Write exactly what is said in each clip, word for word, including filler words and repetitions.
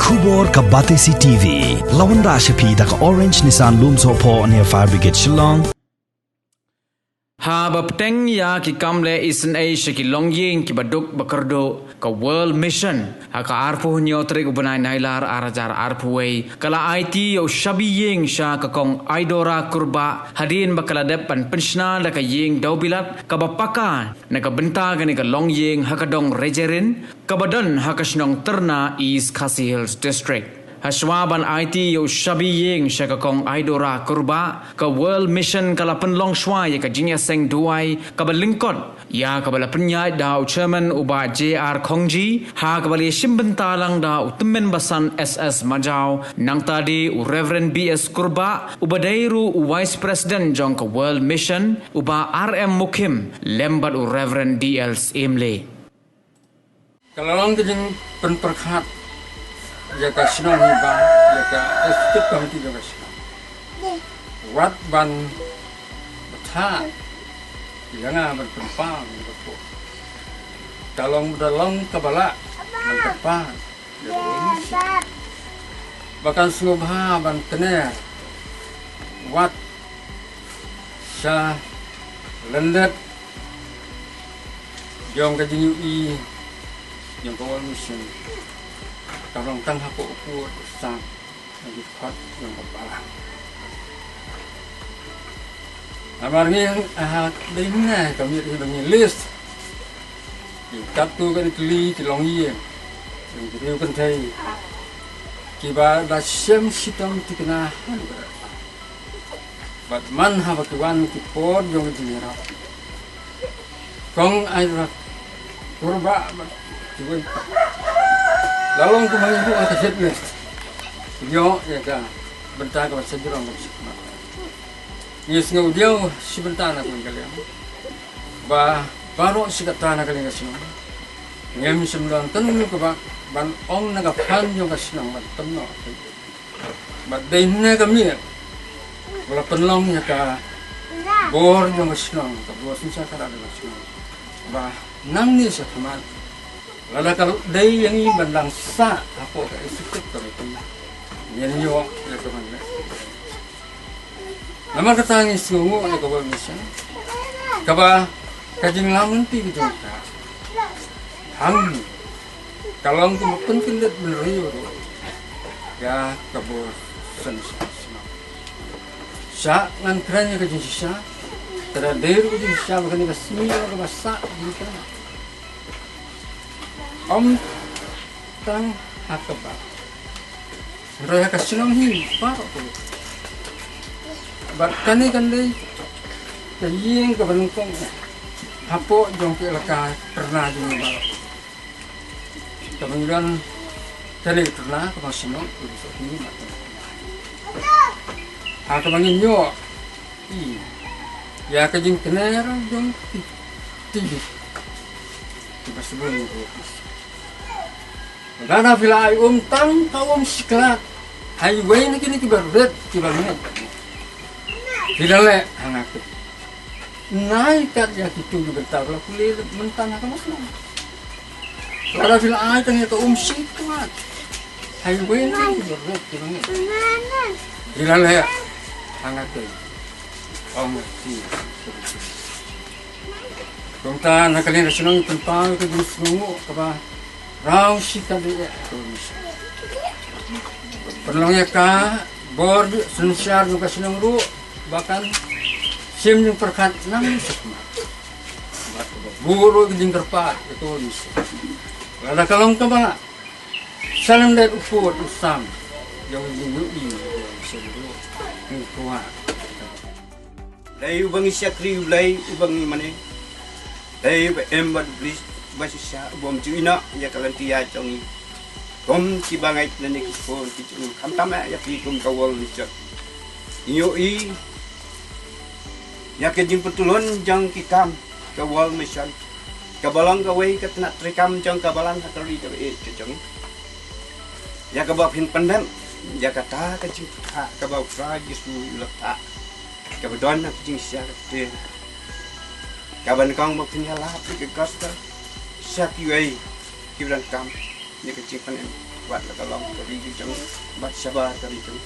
Khubor ka Batesi T V. La wanrah sha phi da ka Orange Nissan Lumsohphoh near Fire Brigade Shillong. Ha ba pteng ïa ki kam leh isynei sha ki longïing kiba duk ba kyrduh, ka World Mission ha ka arphew hynñiew tarik u bnai Nailar ar hajar arphew wei ka la aiti ïa u shabi ïing sha ka Kong Aidora Kurbah hadien ba ka la dep ban pynshna da ka ïing dewbilat kaba paka na ka bynta kane ka longïing ha ka dong Rejerin kaba don ha ka shnong Tyrna, East Khasi Hills District. Hashwa ban aiti ïa u shabi ïing sha ka Kong Aidora Kurbah, ka World Mission ka la pynlong shwa ïa ka jingïaseng duwai kaba lyngkot ïa kaba la pynïaid da u Chairman u Bah J R Khongji, ha kaba la ïashim bynta lang da u Tymmen Basan S S Majaw, nangta de u Reverend B S Kurbah uba dei ruh u Vice President jong ka World Mission, u Bah R M Mukhim lem bad u Reverend D L Syiemlieh. Ka la long ka jingpynpyrkhat ïa ka shnong hi ba ïa ka executive committee jong ka shnong, wat ban bthah ïa nga ban pynpaw ïa ka pud. Ka long ba da long kaba lah ban pynpaw ïa ka pud ba kan sngewbha ban tner wat sha lyndet jong ka jingïohi jong ka World Mission. Ka long tang hapoh u pud u sam na ki khot jong ka balang. Namar ngi ha dei ne ka miet hi ba ngi list ki katto katne tylli ki longïing jong ki riew kynthei kiba da shem shitom thikna ha ka Bad man haba ki wan ki por jong ki jingïarap, Kong Aidora Kurbah bad kiwei pat, la long kumba ngi buh ha ka hit list. Ïoh ïa ka bynta kaba sngewbha ban sngewkhmat. Ngi sngew diaw shi bynta na kawei ka liang ba baroh shi katta na ka liang ka shnong ngim shym don tang uno uno kaba ban ong na ka phan jong ka shnong ban pynnoh. Bad dei ne ka miet ba la pynlong ïa ka bor jong ka shnong, ka bor synshar khadar jong ka shnong, ba nangne shakhmat lada ka dei ïa ngi ban dang sah hapoh ka executive committee, ngin ïoh ïa ka ban leh. Namar kata ngi sngewnguh ïa ka World Mission kaba ka jinglam lynti ka jong ka hangne ka long kumba pynkyndit bynriew ruh ïa ka bor synshar shnong. Sha ngan kren ïa ka jingshisha, ka da dei ruh ka jingshisha ba kane ka sngi kaba sah jingkren. Ym tang ha kaba Hynrei ha ka shnong hi baroh kawei. Bad kane kan dei ka ïing kaba nyngkong hapoh jong ka elaka Tyrna jong ngi baroh. Kaba ngi don kane ka Tyrna kaba shnong kaba shnong hi. Ha kaba ngin ïoh ïa ka jingkner jong ki, ki, kiba sbun ruh. Lada phi la ai um tang ka um shi khlad ha iwei na kine kiba rit kiba ngeit, phi la leh ha nga keiñ. Nai kat ïa kito ki bynta ba la pule mynta na ka mat. Lada phi la ai tang ïa ka um shi khlad ha iwei na kine kiba rit kiba ngeit, phi la leh ha nga keiñ. Ong nga keiñ. Kumta na ka liang ka shnong pynpaw ka jingsngewnguh kaba rau shi kali eh. Pynlong ïa ka bor synshar jong ka shnong ruh ba kan shim jingpyrkhat nang shakhmat. Bad kaba buh ruh ka jingkyrpad ïa ka Mynsiem. Lada ka long kaba shalyndet u pud u sam jong ka jingïohi jong ka Mynsiem ruh, ngi kwah. Dei uba ngi shakri U Blei uba ngi mane. Dei uba em bad uba shisha uba ym ju ïehnoh ïa ka lynti ïaid jong ngi. Kum kiba ngeit lane ki khun ki jong ngi khamtam eh ïa phi kum ka World Mission. Ngi ïohi ïa ka jingpyntylun jong ki kam ka World Mission kaba long kawei ka tnat treikam jong ka balang ha ka ri kaba ïeit ka jong ngi. Ïa kaba phin pyndep ïa kata ka jingpyrkhat kaba U Trai Jisu u la phah, kaba don ha ka jingshisha ka ktien, kaba nyngkong ba phin ïalap ïa ka gospel sha kiwei kiba donkam. Ïa ka jingpynim, wat la ka long ka ri ka jong, bad shabar ka ri jong.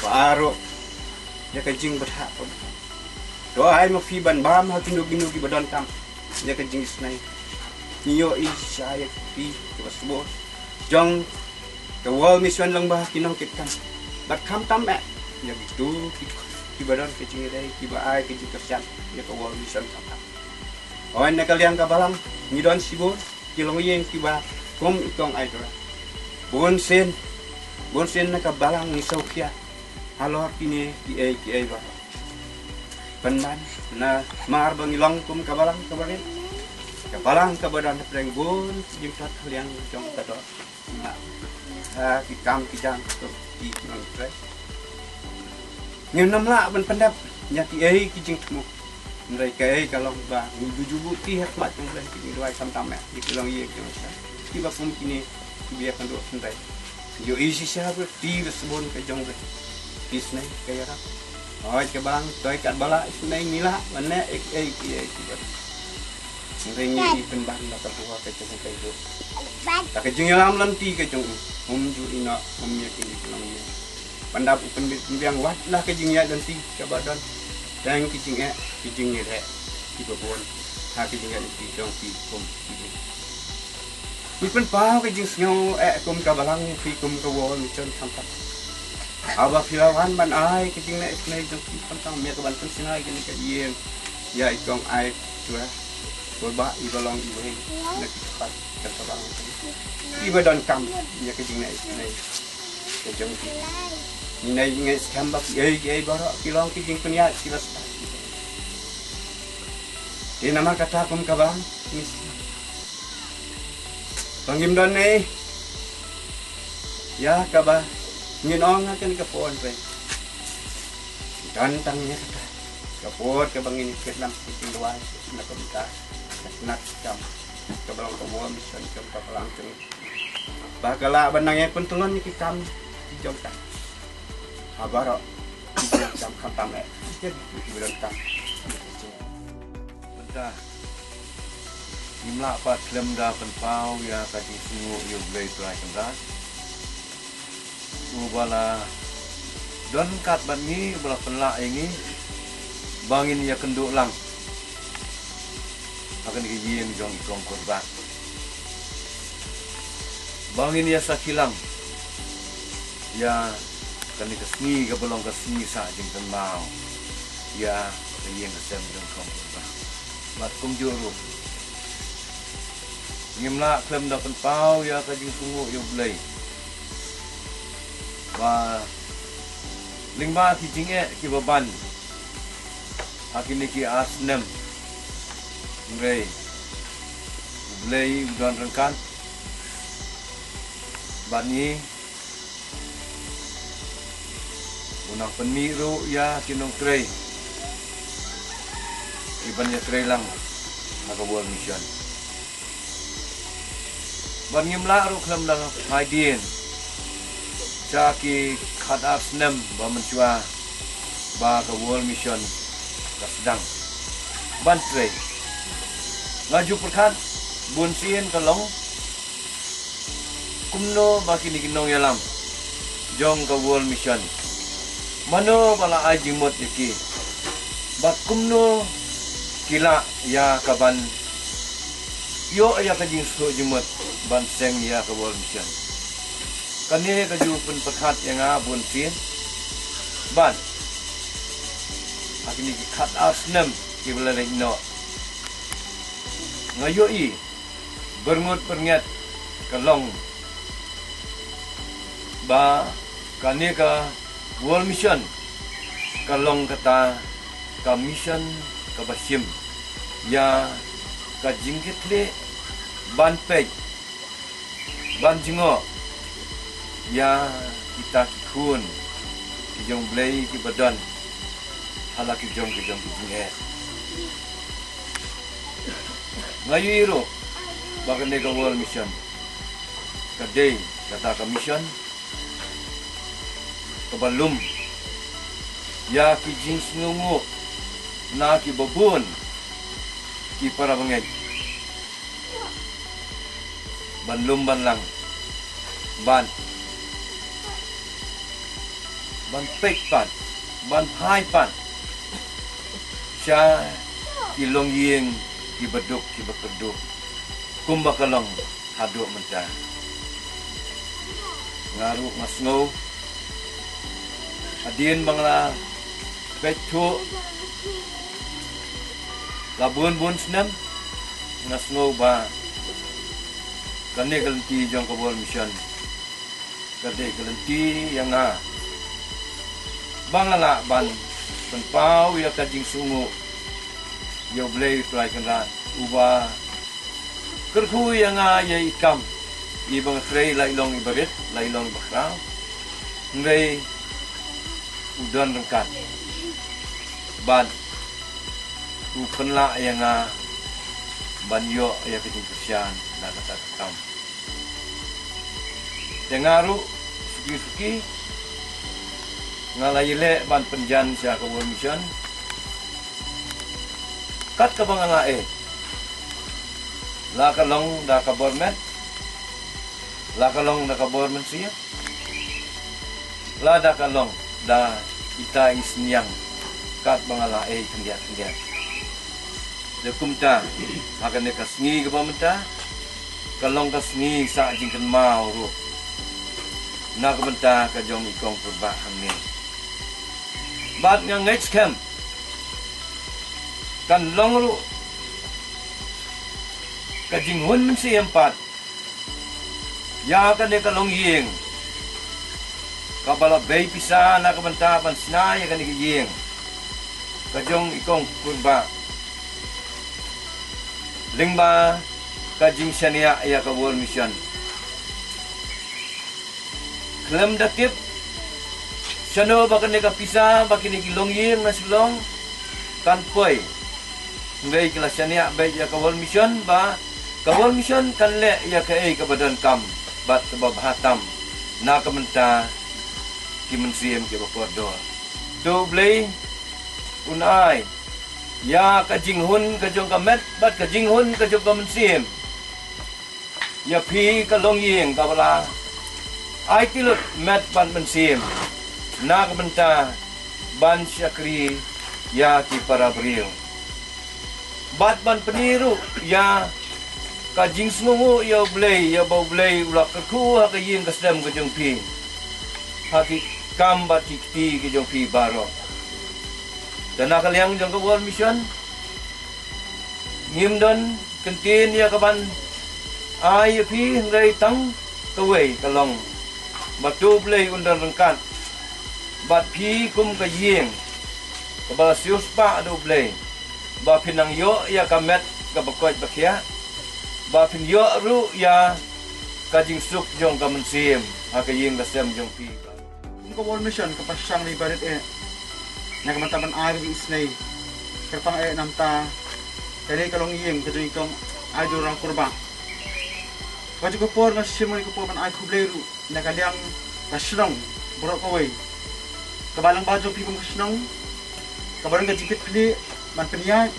Baroh ïa ka jingbthah ka. To ai ma phi ban bam ha kino kino kiba donkam ïa ka jingisynei. Ngi ïohi shisha ïa ki, kiba sbun jong ka World Mission lyngba ki nongkitkam. Bad khamtam eh ïa kito ki, kiba don ka jingïadei, kiba ai ka jingkyrshan ïa ka World Mission khamtam. Hooid, na ka liang ka balang ngi don shibun ki longïing kiba kum i kong Aidura. Bunsien, bunsien na ka balang ngi sngewkhia halor kine kiei kiei baroh. Pynban namar ba ngi long kum ka balang kaba rit, ka balang kaba don hapdeng bun jingthot ha liang jong ka doh. Nga, ah, ki kam ki jam, ki ki nongtrei. Ngim lah ban pyndep ïa kiei ki jingthmu. Hynrei kaei ka long ba ngi ju ju buh ïa ha khmat jong U Blei, ngi duwai khamtam eh ïa ki longïing ki longtrei. Kiba kum kine kiba ïakynduh, hynrei ïohi shisha ba ka ri ka sbun ka jong U Blei. Ki sneng ka ïarap. Hooid, ka balang, to ai katba lah isynei ngi lah ban leh ei ei ei ei kiba. Hynrei ngi i pynban da ka buha ka jong ka ïoh. Da ka jingïalam lynti ka jong u, um ju ïehnoh kum ïa kine ki longïing. Pyndap u pynbiang wat la ka jingïaid lynti kaba don. Tang ki jingeh, ki jingïaleh kiba bun ha ka jingïaid lynti jong ki kum ki. Ngi pynpaw ka jingsngew eh kum ka balang, phi kum ka World Mission khamtam. Haba phi la wan ban ai ka jingleh isynei jong phi khamtam, ïa ka ban pynsngew ïa kane ka ïing ïa i kong Aidura. Kumba iba long iwei na ki kpat ka balang, iba donkam ïa ka jingleh isynei ka jong phi. Ngi nai ngi skhem ba kiei kiei baroh ki long ki jingpynïaid kiba stad. Te namar kata kum ka balang ngi skhem ba ngim don ei ïa kaba ngin ong ha kane ka por, hynrei don tang ïa kata ka por kaba ngin ïa kit lang ki jingduwai na ka bynta ka tnat kam kaba long ka World Mission, kam ka balang jong ngi, ba ka lah ban nang ïa pyntyllun ïa ki kam ki jong ka ha baroh ki jingkam khamtam eh ïa ki, ki, ki balang kam. Mynta ngim lah pat khlem da pynpaw ïa ka jingsngewnguh ïa U Blei Trai Kynrad, uba la don kat bad ngi, uba la pynlah ïa ngi ba ngin ïakynduh lang ha kane ka ïing jong i kong Kurbah, ba ngin ïa sakhi lang ïa kane ka sngi kaba long ka sngi sah jingkynmaw ïa ka ïing ka sem jong i kong Kurbah. Bad kumjuh ruh ngim lah khlem da pynpaw ïa ka jingsngewnguh ïa U Blei ba lyngba ki jingeh kiba ban ha kine ki ar snem, hynrei U Blei u don ryngkat bad ngi, u nang pynmih ruh ïa ki nongtrei kiban ïatrei lang ha ka World Mission. Bad ngim lah ruh khlem da phai dien sha ki khatar snem ba mynshuwa ba ka World Mission ka sdang ban trei. Nga ju pyrkhat bunsien ka long kumno ba kine ki nongïalam jong ka World Mission, mano ba la ai jingmut ïa ki, bad kumno ki lah ïa kaban ïoh ïa ka jingsuk jingmut ban seng ïa ka World Mission. Kane ka ju pynpyrkhat ïa nga bunsien. Bad ha kine ki khatar snem kiba la leit noh, nga ïohi byrngut byrngiat ka long ba kane ka World Mission ka long kata ka mission kaba shim ïa ka jingkitkhlieh ban peit, ban jngoh ïa kita ki khun ki jong U Blei kiba don ha la ki jong ki jong ki jingeh. Nga ïohi ruh ba kane ka World Mission ka dei kata ka mission kaba lum ïa ki jingsngewnguh na kiba bun ki para bangeit ban lum ban lang Ban ban peit pat, ban phai pat sha ki longïing kiba duk kiba kyrduh, kumba ka long haduh mynta. Nga ruh nga sngew hadien ba nga la peit thuh la bun bun snem, nga sngew ba kane ka lynti jong ka World Mission ka dei ka lynti ïa nga ba nga lah ban pynpaw ïa ka jingsngewnguh ïa U Blei U Trai Kynrad, uba kyrkhu ïa nga ïa i kam, iba nga trei la i long iba rit, la i long iba khraw, hynrei u don ryngkat bad u pynlah ïa nga ban ïoh ïa ka jingkyrshan na kata ka kam. Te nga ruh suki suki nga la ïaleh ban pynjan sha ka World Mission kat kaba nga la eh, la ka long da ka bor met, la ka long da ka bor mynsiem, la da ka long da ita i synñiang kat ba nga la eh khyndiat khyndiat. Te kumta ha kane ka sngi kaba mynta ka long ka sngi sah jingkynmaw ruh na ka bynta ka jong i Kong Kurbah hangne. Bad nga ngeit skhem kan long ruh ka jinghun mynsiem pat ïa kane ka longïing kaba la bei pisa na ka bynta ban shna ïa kane ka ïing ka jong i Kong Kurbah lyngba ka jingshaniah ïa ka World Mission. Khlem da tip shano ba kane ka pisa ba kine ki longïing na Shillong kan poi, hynrei ki la shaniah beit ïa ka World Mission ba ka World Mission kan leh ïa kaei kaba donkam bad kaba bha tam na ka bynta ki mynsiem kiba kordor. To U Blei un ai ïa ka jinghun ka jong ka met bad ka jinghun ka jong ka mynsiem ïa phi ka longïing kaba la aiti lut met bad mynsiem na ka bynta ban shakri ïa ki para briew bad ban pyni ruh ïa ka jingsngewnguh ïa U Blei, ïa ba U Blei u la kyrkhu ha ka ïing ka sem ka jong phi, ha ki kam bad ki kti ki jong phi baroh. Te na ka liang jong ka World Mission ngim don kyntien ïa ka ban ai ïa phi, hynrei tang kawei ka long ba to U Blei un don ryngkat bad phi kum ka ïing kaba la siewspah da U Blei, ba phin nang ïoh ïa ka met kaba koit ba khiah, ba phin ïoh ruh ïa ka jingsuk jong ka mynsiem ha ka ïing ka sem jong phi. Kum ka World Mission ka pyrshang ïa i barit eh na ka bynta ban ai ïa ka jingisynei kyrpang eh namar kane ka longïing ka jong i Kong Aidura Kurbah. Ka jong ka por nga shim ïa ka por ban ai khublei ruh na ka liang ka shnong baroh kawei, kaba lyngba jong phi kum ka shnong kaba don ka jingkitkhlieh ban pynïaid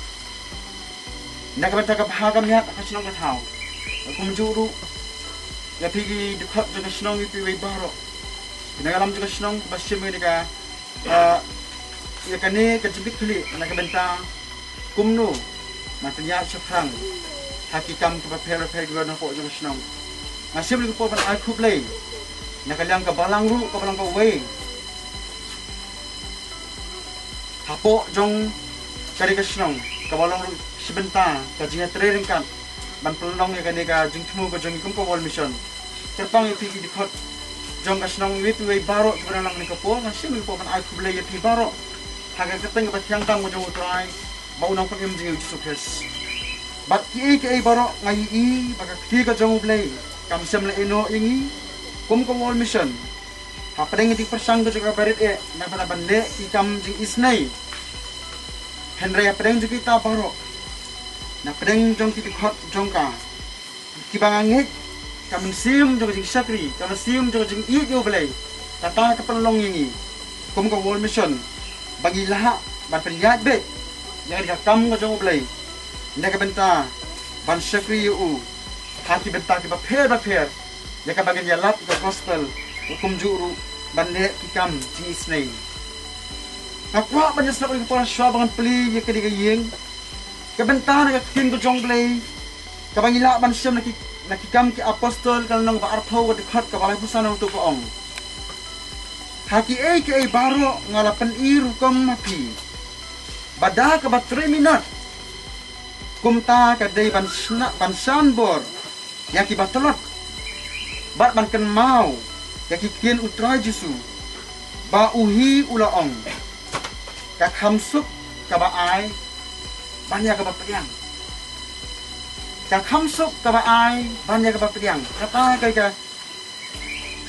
na ka bynta ka bha ka miat ka shnong ka thaw. Kumjuh ruh ïa phi ki dkhot jong ka shnong, ïa phi wei baroh na ka lam jong ka shnong ba shim ïa ka, ah, ïa kane ka jingkitkhlieh na ka bynta kumno ban pynïaid shaphrang ha ki kam kiba pher bapher kiba don hapoh jong ka shnong. Nga shim ïa ka por ban ai khublei na ka liang ka balang ruh kaba long kawei hapoh jong kane ka shnong kaba long ruh shi bynta ka jingïatrei ryngkat ban pynlong ïa kane ka jingthmu ka jong i kum ka World Mission. Kyrpang ïa phi ki dkhot jong ka shnong, ïa phi wei baroh kiba don lang kane ka por, nga shim ïa ka por ban ai khublei ïa phi baroh ha ka kyrteng kaba thiang tam ka jong U Trai bad U Nongpynim jong ngi U Jisu Khrist. Bad kiei kiei baroh nga ïohi ba ka kti ka jong U Blei kam shym la ïehnoh ïa ngi kum ka World Mission hapdeng ka jingpyrshang ka jong ka barit eh na ka bynta ban leh ki kam jingisynei. Hynrei hapdeng jong kita baroh, na pdeng jong ki dkhot jong ka, kiba nga ngeit ka mynsiem jong ka jingshakri, ka mynsiem jong ka jingïeit ïa U Blei, kata ka pynlong ïa ngi kum ka World Mission ba ngi lah ban pynïaid beit ïa ka kam ka jong U Blei na ka bynta ban shakri ïa U ha ki bynta kiba pher bapher. ïa kaba ngin ïalap ïa ka gospel, kumjuh ruh ban leh ki kam jingisynei. Nga kwah ban ïasnoh ïa ka por shuwa ba ngan plie ïa kane ka ïing, ka bynta na ka ktien ka jong U Blei kaba ngi lah ban shem na ki, na Ki Kam ki Apostol, ka lynnong ba arphew, ka dkhot kaba laiphew san, nangta ka ong: Ha kiei kiei baroh nga la pyni rukom ha phi ba da kaba trei minot, kumta ka dei ban shna, ban shan bor ïa kiba tlot, bad ban kynmaw ïa ki ktien U Trai Jisu, ba u hi u la ong: Ka kham suk kaba ai ban ïa kaba pdiang. Ka kham suk kaba ai ban ïa kaba pdiang. Kata ka, ka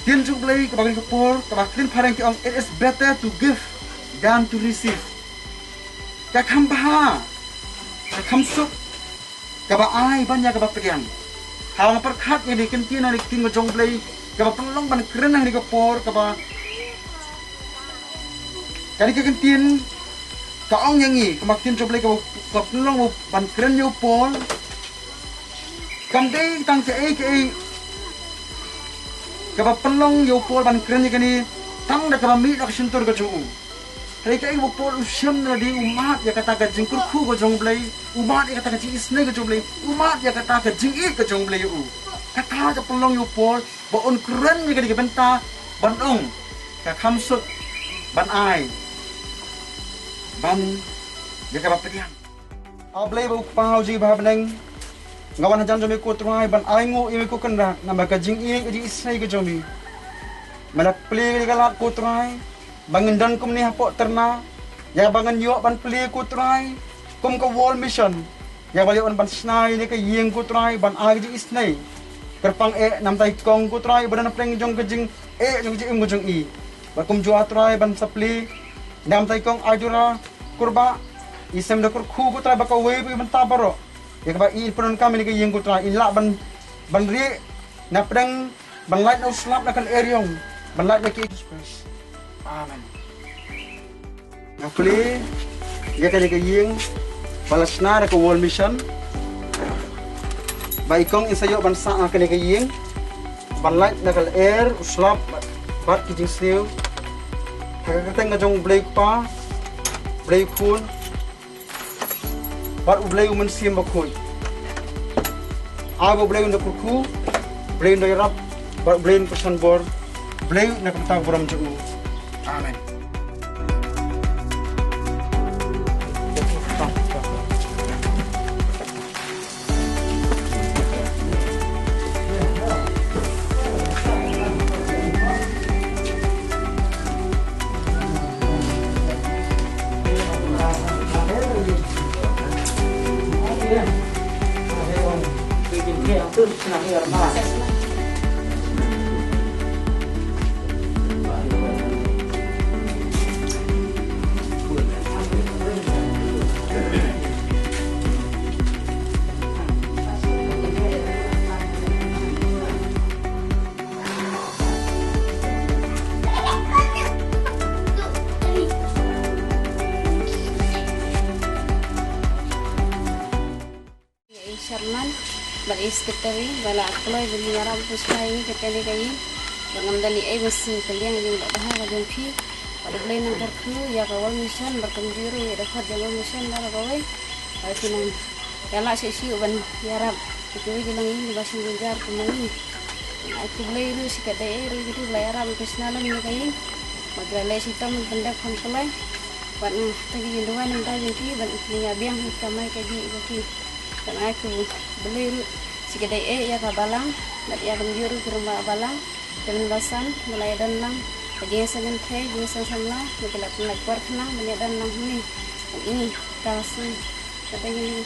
ktien jong U Blei kaba kren ka por, kaba ktien phareng ki ong, "It is better to give than to receive." Ka kham bha, ka kham suk kaba ai ban ïa kaba pdiang. Haba nga pyrkhat ïa kane ka ktien, na ka ktien ka jong U Blei kaba pynlong ban kren ha kane ka por, kaba, kane ka ktien ka ong ïa ngi, kaba ktien jong U Blei kaba, kaba pynlong ban kren ïa u Paul. Kam dei tang kaei kaei kaba pynlong ïa u Paul ban kren ïa kane, tang da kaba mih na ka shyntur ka jong u. Hynrei kaei kaba u Paul u shem na lade, u mad ïa kata ka jingkyrkhu ka jong U Blei, u mad ïa kata ka jingisynei ka jong U Blei, u mad ïa kata ka jingïeit ka jong U Blei ïa u. Kata ka pynlong ïa u Paul ba un kren ïa kane ka bynta, ban ong: Ka kham suk ban ai ban ïa kaba pdiang. A Blei ba u Kpa u jingim ha bneng, nga wan hajan jong me ko Trai ban ainguh ïa me ko Kynrad namar ka jingïeit, ka jingisynei ka jong me. Me la plie ïa ka lad ko Trai ba ngin don kumne hapoh Tyrna, ïa ba ngin ïoh ban plie ko Trai kum ka World Mission, ïa ba ïoh ban shna ïa kane ka ïing ko Trai ban ai ka jingisynei. Kyrpang eh na bynta i kong ko Trai ba don hapdeng jong ka jingeh jong ka jingim ka jong i. Ba kumjuh Trai ban sa plie na bynta i kong Aidura Kurbah, i sem da kyrkhu ko Trai ba kawei ba ki bynta baroh ïa kaba i pyndonkam ïa kane ka ïing ko Trai, i lah ban, ban rieh na pdeng, ban lait na u slap na ka lyer ïong, ban lait na ki Express. Amen. Nga plie ïa kane ka ïing ba la shna da ka World Mission, ba i kong in sa ïoh ban sah ha kane ka ïing, ban lait na ka lyer, u slap bad, bad ki jingsniew. Ha ka kyrteng ka jong U Blei u Kpa, U Blei u Khun bad U Blei u Mynsiem Bakhuid. Ai ba U Blei un da kyrkhu, U Blei un da ïarap bad U Blei un kyrshan bor, U Blei na ka bynta ka burom jong u. Amen. Ïa i Chairman bad i Secretary ba la kloi ban ïarap ban shna ïa kane ka ïing. Ba ngam don ei ei ban sngewkylliang ïa ka jingbha ka jong phi. Bad U Blei un kyrkhu ïa ka World Mission bad kumjuh ruh ïa ka dkhot jong World Mission baroh kawei. Bad phin nang ïa lah shisha ban ïarap ïa kiwei ki longïing kiba sngewjynjar kum ma ngi. Ai khublei ruh shi katdei ei ruh kito kiba la ïarap ban shna lem ïa ka ïing. Bad ki la leh shitom ban pyndep kham shalai. Bad nga tang ïa ka jingduwai na ka bynta jong ki bad ngin ïa biang ïa ka kamai kajih jong ki. Bad nga ai khublei ruh shi katdei ei ïa ka balang bad ïa kumjuh ruh ki rangbah balang. Te mynba san ba la ïa don lang ka jingïaseng kynthei, jingïaseng samla, ba ki la pynlait por khnang ban ïa don lang hangne. Bad ïa ka sngi ka dei ngi